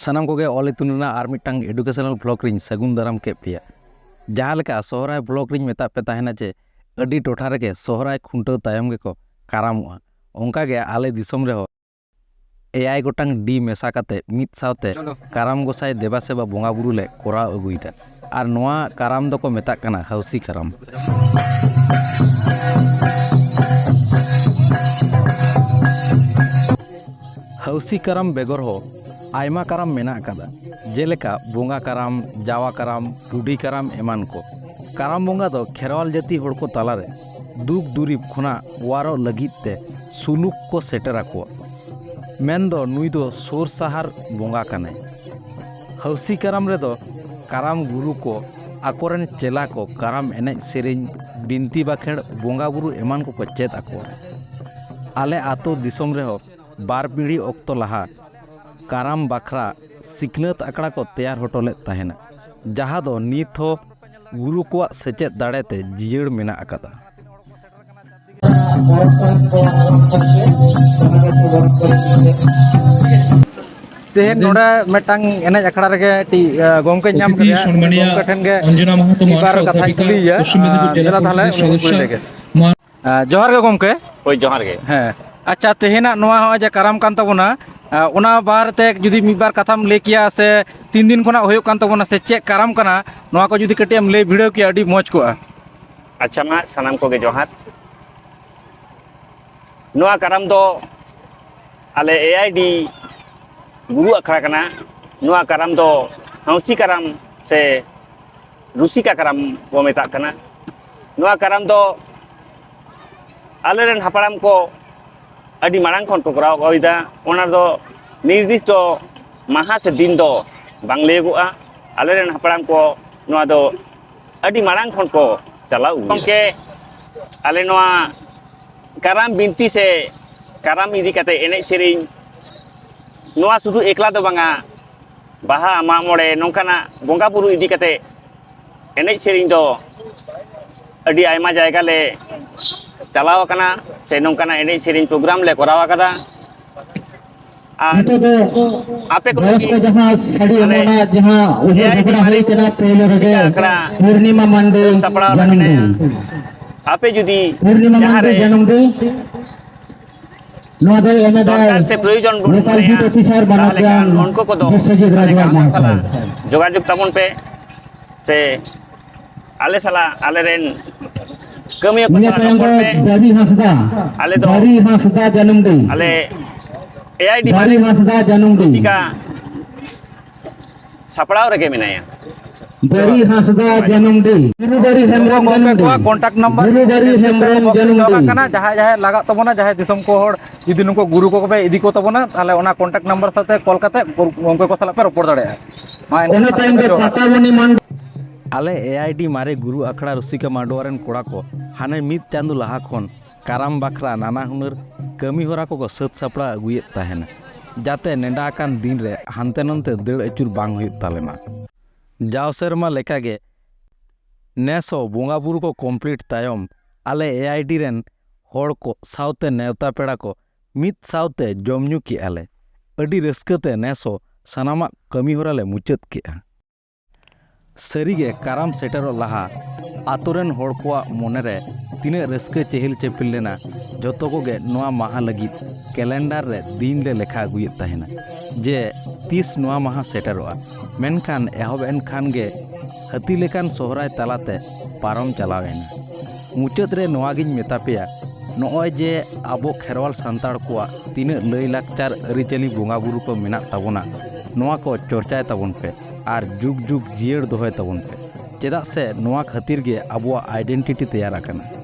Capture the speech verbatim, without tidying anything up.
ᱥᱟᱱᱟᱢ ᱠᱚᱜᱮ ᱚᱞ ᱤᱛᱩᱱ ᱨᱮᱱᱟᱜ ᱟᱨ ᱢᱤᱫᱴᱟᱝ educational vlog ᱨᱤᱧ ᱥᱟᱹᱜᱩᱱ ᱫᱟᱨᱟᱢ ᱠᱮᱫ ᱯᱮᱭᱟ᱾ ᱡᱟᱦᱟᱸ ᱞᱮᱠᱟ ᱥᱚᱦᱨᱟᱭ vlog ᱨᱤᱧ ᱢᱮᱛᱟᱫ ᱯᱮ ᱛᱟᱦᱮᱱᱟ ᱡᱮ ᱟᱹᱰᱤ ᱴᱚᱴᱷᱟ ᱨᱮᱜᱮ ᱥᱚᱦᱨᱟᱭ ᱠᱷᱩᱱᱴᱟᱹᱣ ᱛᱟᱭᱚᱢ ᱜᱮᱠᱚ ᱠᱟᱨᱟᱢᱚᱜᱼᱟ, ᱚᱱᱠᱟᱜᱮ ᱟᱞᱮ ᱫᱤᱥᱚᱢ ᱨᱮᱦᱚᱸ ᱮᱭᱟᱭ ᱜᱚᱴᱟᱝ ᱰᱤ ᱢᱮᱥᱟ ᱠᱟᱛᱮ ᱢᱤᱫ ᱥᱟᱶᱛᱮ ᱠᱟᱨᱟᱢ ᱜᱚᱸᱥᱟᱭ ᱫᱮᱵᱟ ᱥᱮᱵᱟ ᱵᱚᱸᱜᱟ ᱵᱩᱨᱩ ᱞᱮ ᱠᱚᱨᱟᱣ ᱟᱹᱜᱩᱭᱮᱫᱟ᱾ ᱟᱨ ᱱᱚᱣᱟ ᱠᱟᱨᱟᱢ ᱫᱚᱠᱚ ᱢᱮᱛᱟᱜ ᱠᱟᱱᱟ ᱦᱟᱹᱣᱥᱤ ᱠᱟᱨᱟᱢ᱾ ᱦᱟᱹᱣᱥᱤ ᱠᱟᱨᱟᱢ ᱵᱮᱜᱚᱨ ᱦᱚᱸ ᱟᱭᱢᱟ ᱠᱟᱨᱟᱢ ᱢᱮᱱᱟᱜ ᱟᱠᱟᱫᱟ, ᱡᱮᱞᱮᱠᱟ ᱵᱚᱸᱜᱟ ᱠᱟᱨᱟᱢ, ᱡᱟᱣᱟ ᱠᱟᱨᱟᱢ, ᱴᱩᱰᱤ ᱠᱟᱨᱟᱢ ᱮᱢᱟᱱ ᱠᱚ᱾ ᱠᱟᱨᱟᱢ ᱵᱚᱸᱜᱟ ᱫᱚ ᱠᱷᱮᱨᱣᱟᱞ ᱡᱟᱹᱛᱤ ᱦᱚᱲ ᱠᱚ ᱛᱟᱞᱟᱨᱮ ᱫᱩᱠ ᱫᱩᱨᱤᱵ ᱠᱷᱚᱱᱟᱜ ᱚᱣᱟᱨᱚᱜ ᱞᱟᱹᱜᱤᱫ ᱛᱮ ᱥᱩᱞᱩᱠ ᱠᱚ ᱥᱮᱴᱮᱨ ᱟᱠᱚᱣᱟ᱾ ᱢᱮᱱᱫᱚ ᱱᱩᱭ ᱫᱚ ᱥᱳᱨ ᱥᱟᱦᱟᱨ ᱵᱚᱸᱜᱟ ᱠᱟᱱᱟᱭ᱾ ᱦᱟᱹᱣᱥᱤ ᱠᱟᱨᱟᱢ ᱨᱮᱫᱚ ᱠᱟᱨᱟᱢ ᱜᱩᱨᱩ ᱠᱚ ᱟᱠᱚᱨᱮᱱ ᱪᱮᱞᱟ ᱠᱚ ᱠᱟᱨᱟᱢ ᱮᱱᱮᱡ ᱥᱮᱨᱮᱧ, ᱵᱤᱱᱛᱤ ᱵᱟᱠᱷᱮᱲ, ᱵᱚᱸᱜᱟ ᱵᱩᱨᱩ ᱮᱢᱟᱱ ᱠᱚᱠᱚ ᱪᱮᱫ ᱟᱠᱚᱣᱟ᱾ ᱟᱞᱮ ᱟᱛᱳ ᱫᱤᱥᱚᱢ ᱨᱮᱦᱚᱸ ᱵᱟᱨ ᱯᱤᱲᱦᱤ ᱚᱠᱛᱚ ᱞᱟᱦᱟ ᱠᱟᱨᱟᱢ ᱵᱟᱠᱷᱨᱟ ᱥᱤᱠᱷᱱᱟᱹᱛ ᱟᱠᱷᱲᱟ ᱠᱚ ᱛᱮᱭᱟᱨ ᱦᱚᱴᱚ ᱞᱮᱫ ᱛᱟᱦᱮᱱᱟ, ᱡᱟᱦᱟᱸ ᱫᱚ ᱱᱤᱛ ᱦᱚᱸ ᱜᱩᱨᱩ ᱠᱚᱣᱟᱜ ᱥᱮᱪᱮᱫ ᱫᱟᱲᱮ ᱛᱮ ᱡᱤᱭᱟᱹᱲ ᱢᱮᱱᱟᱜ ᱟᱠᱟᱫᱟ᱾ ᱛᱮᱦᱮᱧ ᱱᱚᱰᱮ ᱢᱤᱫᱴᱟᱝ ᱮᱱᱮᱡ ᱟᱠᱷᱲᱟ ᱨᱮᱜᱮ ᱢᱤᱫᱴᱤᱡ, ᱟ, ᱜᱚᱢᱠᱮ ᱧᱟᱢ ᱠᱮᱫᱮᱭᱟ᱾ ᱩᱱᱤ ᱜᱚᱢᱠᱮ ᱴᱷᱮᱱ ᱜᱮ ᱢᱤᱫ ᱵᱟᱨ ᱠᱟᱛᱷᱟᱧ ᱠᱩᱞᱤᱭᱮᱭᱟ᱾ ᱟ, ᱫᱮᱞᱟ ᱛᱟᱦᱞᱮ ᱩᱱᱤ ᱠᱩᱞᱤ ᱞᱮᱜᱮ᱾ ᱟ, ᱡᱚᱦᱟᱨ ᱜᱮ ᱜᱚᱢᱠᱮ᱾ ᱦᱳᱭ, ᱡᱚᱦᱟᱨ ᱜᱮ᱾ ᱦᱮᱸ, ᱟᱪᱪᱷᱟ, ᱛᱮᱦᱮᱧᱟᱜ ᱱᱚᱣᱟ ᱦᱚᱸᱜᱼᱚᱭ ᱡᱮ ᱠᱟᱨᱟᱢ ᱠᱟᱱ ᱛᱟᱵᱚᱱᱟ, ᱟ, ᱚᱱᱟ ᱵᱟᱨᱮᱛᱮ ᱡᱩᱫᱤ ᱢᱤᱫ ᱵᱟᱨ ᱠᱟᱛᱷᱟᱢ ᱞᱟᱹᱭ ᱠᱮᱭᱟ, ᱥᱮ ᱛᱤᱱ ᱫᱤᱱ ᱠᱷᱚᱱᱟᱜ ᱦᱩᱭᱩᱜ ᱠᱟᱱ ᱛᱟᱵᱚᱱᱟ, ᱥᱮ ᱪᱮᱫ ᱠᱟᱨᱟᱢ ᱠᱟᱱᱟ, ᱱᱚᱣᱟ ᱠᱚ ᱡᱩᱫᱤ ᱠᱟᱹᱴᱤᱡ ᱮᱢ ᱞᱟᱹᱭ ᱵᱷᱤᱲᱟᱹᱣ ᱠᱮᱭᱟ, ᱟᱹᱰᱤ ᱢᱚᱡᱽ ᱠᱚᱜᱼᱟ᱾ ᱟᱪᱪᱷᱟ, ᱢᱟ ᱥᱟᱱᱟᱢ ᱠᱚᱜᱮ ᱡᱚᱦᱟᱨ᱾ ᱱᱚᱣᱟ ᱠᱟᱨᱟᱢ ᱫᱚ ᱟᱞᱮ ᱮ ᱟᱭ ᱰᱤ ᱜᱩᱨᱩ ᱟᱠᱷᱲᱟ ᱠᱟᱱᱟ᱾ ᱱᱚᱣᱟ ᱠᱟᱨᱟᱢ ᱫᱚ ᱦᱟᱹᱣᱥᱤ ᱠᱟᱨᱟᱢ ᱥᱮ ᱨᱩᱥᱤᱠᱟ ᱠᱟᱨᱟᱢ ᱵᱚ ᱢᱮᱛᱟᱜ ᱠᱟᱱᱟ᱾ ᱱᱚᱣᱟ ᱠᱟᱨᱟᱢ ᱫᱚ ᱟᱞᱮᱨᱮᱱ ᱦᱟᱯᱲᱟᱢ ᱠᱚ ᱟᱹᱰᱤ ᱢᱟᱲᱟᱝ ᱠᱷᱚᱱ ᱠᱚ ᱠᱚᱨᱟᱣ ᱟᱹᱜᱩᱭᱮᱫᱟ᱾ ᱚᱱᱟ ᱫᱚ ᱱᱤᱨᱫᱤᱥᱴᱚ ᱢᱟᱦᱟ ᱥᱮ ᱫᱤᱱ ᱫᱚ ᱵᱟᱝ ᱞᱟᱹᱭᱟᱹᱜᱚᱜᱼᱟ᱾ ᱟᱞᱮᱨᱮᱱ ᱦᱟᱯᱲᱟᱢ ᱠᱚ ᱱᱚᱣᱟ ᱫᱚ ᱟᱹᱰᱤ ᱢᱟᱲᱟᱝ ᱠᱷᱚᱱ ᱠᱚ ᱪᱟᱞᱟᱣ ᱟᱹᱜᱩᱭᱮᱫᱟ᱾ ᱜᱚᱢᱠᱮ, ᱟᱞᱮ ᱱᱚᱣᱟ ᱠᱟᱨᱟᱢ ᱵᱤᱱᱛᱤ ᱥᱮ ᱠᱟᱨᱟᱢ ᱤᱫᱤ ᱠᱟᱛᱮ ᱮᱱᱮᱡ ᱥᱮᱨᱮᱧ, ᱱᱚᱣᱟ ᱥᱩᱫᱷᱩ ᱮᱠᱞᱟ ᱫᱚ ᱵᱟᱝᱟ, ᱵᱟᱦᱟ, ᱢᱟᱜ ᱢᱚᱬᱮ, ᱱᱚᱝᱠᱟᱱᱟᱜ ᱵᱚᱸᱜᱟ ᱵᱩᱨᱩ ᱤᱫᱤ ᱠᱟᱛᱮ ᱮᱱᱮᱡ ᱥᱮᱨᱮᱧ ᱫᱚ ᱟᱹᱰᱤ ᱟᱭᱢᱟ ᱡᱟᱭᱜᱟ ᱞᱮ ᱪᱟᱞᱟᱣ ᱟᱠᱟᱱᱟ, ᱥᱮ ᱱᱚᱝᱠᱟᱱᱟᱜ ᱮᱱᱮᱡ ᱥᱮᱨᱮᱧ program ᱞᱮ ᱠᱚᱨᱟᱣ ᱟᱠᱟᱫᱟ᱾ ᱟᱨ ᱱᱤᱛᱚᱜ ᱫᱚ ᱟᱯᱮ ᱠᱚ ᱵᱚᱭᱚᱥ ᱠᱚ ᱞᱟᱹᱜᱤᱫ ᱡᱟᱦᱟᱸ ᱥᱟᱹᱲᱤ ᱟᱞᱮ ᱮᱢᱚᱱᱟ, ᱡᱟᱦᱟᱸ ᱩᱭᱦᱟᱹᱨ ᱮᱭᱟᱭ ᱰᱤ ᱵᱷᱟᱵᱽᱱᱟ ᱢᱟᱨᱮ ᱦᱩᱭ ᱠᱟᱱᱟ, ᱯᱳᱭᱞᱳ ᱨᱮᱜᱮ ᱥᱤᱠᱟ ᱟᱠᱷᱲᱟ ᱯᱩᱨᱱᱤᱢᱟ ᱢᱟᱱᱰᱤ ᱥᱟᱹᱛ ᱥᱟᱯᱲᱟᱣ ᱨᱮ ᱡᱟᱹᱱᱩᱢ ᱢᱮᱱᱟᱭᱟ᱾ ᱫᱤᱱ᱾ ᱟᱯᱮ ᱡᱩᱫᱤ ᱯᱩᱨᱱᱤᱢᱟ ᱡᱟᱦᱟᱸ ᱢᱟᱱᱰᱤ ᱨᱮ ᱡᱟᱹᱱᱩᱢ ᱫᱤᱱ᱾ ᱱᱚᱣᱟ ᱫᱚ ᱮᱢ ᱮᱫᱟᱭ ᱫᱚᱨᱠᱟᱨ ᱥᱮ ᱯᱨᱚᱭᱳᱡᱚᱱ ᱵᱚᱱ local ᱢᱚᱱᱮᱭᱟ, beat officer ᱛᱟᱦᱚᱞᱮ ᱠᱷᱟᱱ ᱢᱟᱱᱚᱛᱟᱱ ᱩᱱᱠᱩ ᱠᱚᱫᱚ ᱵᱤᱥᱥᱚᱡᱤᱛ ᱛᱟᱦᱚᱞᱮ ᱨᱟᱡᱽᱣᱟᱲ ᱠᱷᱟᱱ ᱟᱞᱮ ᱢᱚᱦᱟᱥᱚᱭ᱾ ᱥᱟᱞᱟᱜ ᱡᱳᱜᱟᱡᱳᱜᱽ ᱛᱟᱵᱚᱱ ᱯᱮ, ᱥᱮ ᱟᱞᱮ ᱥᱟᱞᱟᱜ ᱟᱞᱮᱨᱮᱱ ᱠᱟᱹᱢᱤᱭᱟᱹ ᱠᱚ ᱤᱱᱟᱹ ᱥᱟᱞᱟᱜ ᱛᱟᱭᱚᱢ ᱨᱚᱯᱚᱲ ᱫᱚ ᱯᱮ᱾ ᱫᱟᱹᱵᱤ ᱦᱟᱸᱥᱫᱟ, ᱟᱞᱮ ᱫᱚ ᱫᱟᱹᱵᱤ ᱦᱟᱸᱥᱫᱟ ᱡᱟᱹᱱᱩᱢ ᱰᱟᱹᱝ᱾ ᱟᱞᱮ ᱮ ᱟᱭ ᱰᱤ ᱫᱟᱹᱵᱤ ᱢᱟᱹᱞᱤᱠ ᱦᱟᱸᱥᱫᱟ ᱡᱟᱹᱱᱩᱢ ᱰᱟᱹᱝ᱾ ᱨᱩᱪᱤᱠᱟ ᱥᱟᱯᱲᱟᱣ ᱨᱮᱜᱮ ᱢᱮᱱᱟᱭᱟ᱾ ᱫᱟᱹᱵᱤ ᱦᱟᱸᱥᱫᱟ ᱡᱟᱹᱱᱩᱢ ᱰᱟᱹᱝ᱾ ᱜᱩᱨᱩ ᱵᱟᱹᱨᱤ ᱦᱮᱢᱵᱨᱚᱢ ᱜᱚᱢᱠᱮ ᱡᱟᱹᱱᱩᱢ ᱰᱟᱹᱝ᱾ ᱠᱚᱣᱟᱜ contact number ᱜᱩᱨᱩ ᱵᱟᱹᱨᱤ description ᱨᱮ ᱦᱮᱢᱵᱨᱚᱢ ᱵᱚᱠᱥ ᱡᱟᱹᱱᱩᱢ ᱚᱞ ᱰᱟᱹᱝ᱾ ᱟᱠᱟᱱᱟ, ᱡᱟᱦᱟᱸᱭ ᱡᱟᱦᱟᱸᱭ ᱞᱟᱜᱟᱜ ᱛᱟᱵᱚᱱᱟ, ᱡᱟᱦᱟᱸᱭ ᱫᱤᱥᱚᱢ ᱠᱚ ᱦᱚᱲ ᱡᱩᱫᱤ ᱱᱩᱠᱩ ᱜᱩᱨᱩ ᱠᱚ ᱯᱮ ᱤᱫᱤ ᱠᱚ ᱛᱟᱵᱚᱱᱟ, ᱛᱟᱦᱚᱞᱮ ᱚᱱᱟ contact number ᱥᱟᱶᱛᱮ call ᱠᱟᱛᱮ ᱜᱚᱢᱠᱮ ᱠᱚ ᱥᱟᱞᱟᱜ ᱯᱮ ᱨᱚᱯᱚᱲ ᱫᱟᱲᱮᱭᱟᱜᱼᱟ᱾ ᱢᱟ ᱮᱱᱠᱷᱟᱱ ᱚᱱᱟ ᱛᱟᱭᱚᱢ ᱜᱮ ᱡᱚᱦᱟᱨ᱾ ᱯᱟᱛᱟᱢᱩᱱᱤ ᱢᱟᱱᱰᱤ᱾ ᱟᱞᱮ ᱮ ᱟᱭ ᱰᱤ ᱢᱟᱨᱮ ᱜᱩᱨᱩ ᱟᱠᱷᱲᱟ ᱨᱩᱥᱤᱠᱟ ᱢᱟᱰᱣᱟ ᱨᱮᱱ ᱠᱚᱲᱟ ᱠᱚ ᱦᱟᱱᱮ ᱢᱤᱫ ᱪᱟᱸᱫᱚ ᱞᱟᱦᱟ ᱠᱷᱚᱱ ᱠᱟᱨᱟᱢ ᱵᱟᱠᱷᱨᱟ ᱱᱟᱱᱟ ᱦᱩᱱᱟᱹᱨ ᱠᱟᱹᱢᱤ ᱦᱚᱨᱟ ᱠᱚᱠᱚ ᱥᱟᱹᱛ ᱥᱟᱯᱲᱟᱣ ᱟᱹᱜᱩᱭᱮᱫ ᱛᱟᱦᱮᱱᱟ, ᱡᱟᱛᱮ ᱱᱮᱰᱟ ᱟᱠᱟᱱ ᱫᱤᱱ ᱨᱮ ᱦᱟᱱᱛᱮ ᱱᱟᱱᱛᱮ ᱫᱟᱹᱲ ᱟᱹᱪᱩᱨ ᱵᱟᱝ ᱦᱩᱭᱩᱜ ᱛᱟᱞᱮ ᱢᱟ᱾ ᱡᱟᱣ ᱥᱮᱨᱢᱟ ᱞᱮᱠᱟᱜᱮ ᱱᱮᱥ ᱦᱚᱸ ᱵᱚᱸᱜᱟ ᱵᱩᱨᱩ ᱠᱚ complete ᱛᱟᱭᱚᱢ ᱟᱞᱮ ᱮ ᱟᱭ ᱰᱤ ᱨᱮᱱ ᱦᱚᱲ ᱠᱚ ᱥᱟᱶᱛᱮ ᱱᱮᱣᱛᱟ ᱯᱮᱲᱟ ᱠᱚ ᱢᱤᱫ ᱥᱟᱶᱛᱮ ᱡᱚᱢ ᱧᱩ ᱠᱮᱜᱼᱟ ᱞᱮ᱾ ᱟᱹᱰᱤ ᱨᱟᱹᱥᱠᱟᱹ ᱛᱮ ᱱᱮᱥ ᱦᱚᱸ ᱥᱟᱱᱟᱢᱟᱜ ᱠᱟᱹᱢᱤ ᱦᱚᱨᱟ ᱞᱮ ᱢᱩᱪᱟᱹᱫ ᱠᱮᱜᱼᱟ᱾ ᱥᱟᱹᱨᱤᱜᱮ ᱠᱟᱨᱟᱢ ᱥᱮᱴᱮᱨᱚᱜ ᱞᱟᱦᱟ ᱟᱛᱳ ᱨᱮᱱ ᱦᱚᱲ ᱠᱚᱣᱟᱜ ᱢᱚᱱᱮᱨᱮ ᱛᱤᱱᱟᱹᱜ ᱨᱟᱹᱥᱠᱟᱹ ᱪᱮᱦᱤᱞ ᱪᱮᱯᱤᱞ ᱞᱮᱱᱟ, ᱡᱚᱛᱚ ᱠᱚᱜᱮ ᱱᱚᱣᱟ ᱢᱟᱦᱟ ᱞᱟᱹᱜᱤᱫ calendar ᱨᱮ ᱫᱤᱱ ᱞᱮ ᱞᱮᱠᱷᱟ ᱟᱹᱜᱩᱭᱮᱫ ᱛᱟᱦᱮᱱᱟ ᱡᱮ ᱛᱤᱥ ᱱᱚᱣᱟ ᱢᱟᱦᱟ ᱥᱮᱴᱮᱨᱚᱜᱼᱟ᱾ ᱢᱮᱱᱠᱷᱟᱱ ᱮᱦᱚᱵ ᱮᱱ ᱠᱷᱟᱱ ᱜᱮ ᱦᱟᱹᱛᱤ ᱞᱮᱠᱟᱱ ᱥᱚᱦᱨᱟᱭ ᱛᱟᱞᱟᱛᱮ ᱯᱟᱨᱚᱢ ᱪᱟᱞᱟᱣ ᱮᱱᱟ᱾ ᱢᱩᱪᱟᱹᱫ ᱨᱮ ᱱᱚᱣᱟ ᱜᱤᱧ ᱢᱮᱛᱟ ᱯᱮᱭᱟ, ᱱᱚᱜᱼᱚᱭ ᱡᱮ ᱟᱵᱚ ᱠᱷᱮᱨᱣᱟᱞ ᱥᱟᱱᱛᱟᱲ ᱠᱚᱣᱟᱜ ᱛᱤᱱᱟᱹᱜ ᱞᱟᱹᱭ ᱞᱟᱠᱪᱟᱨ ᱟᱹᱨᱤᱪᱟᱹᱞᱤ ᱵᱚᱸᱜᱟ ᱵᱩᱨᱩ ᱠᱚ ᱢᱮᱱᱟᱜ ᱛᱟᱵᱚᱱᱟ, ᱱᱚᱣᱟ ᱠᱚ ᱪᱚᱨᱪᱟᱭ ᱛᱟᱵᱚᱱ ᱯᱮ ᱟᱨ ᱡᱩᱜᱽ ᱡᱩᱜᱽ ᱡᱤᱭᱟᱹᱲ ᱫᱚᱦᱚᱭ ᱛᱟᱵᱚᱱ ᱯᱮ᱾ ᱪᱮᱫᱟᱜ ᱥᱮ ᱱᱚᱣᱟ ᱠᱷᱟᱹᱛᱤᱨ ᱜᱮ ᱟᱵᱚᱣᱟᱜ identity ᱛᱮᱭᱟᱨ ᱟᱠᱟᱱᱟ᱾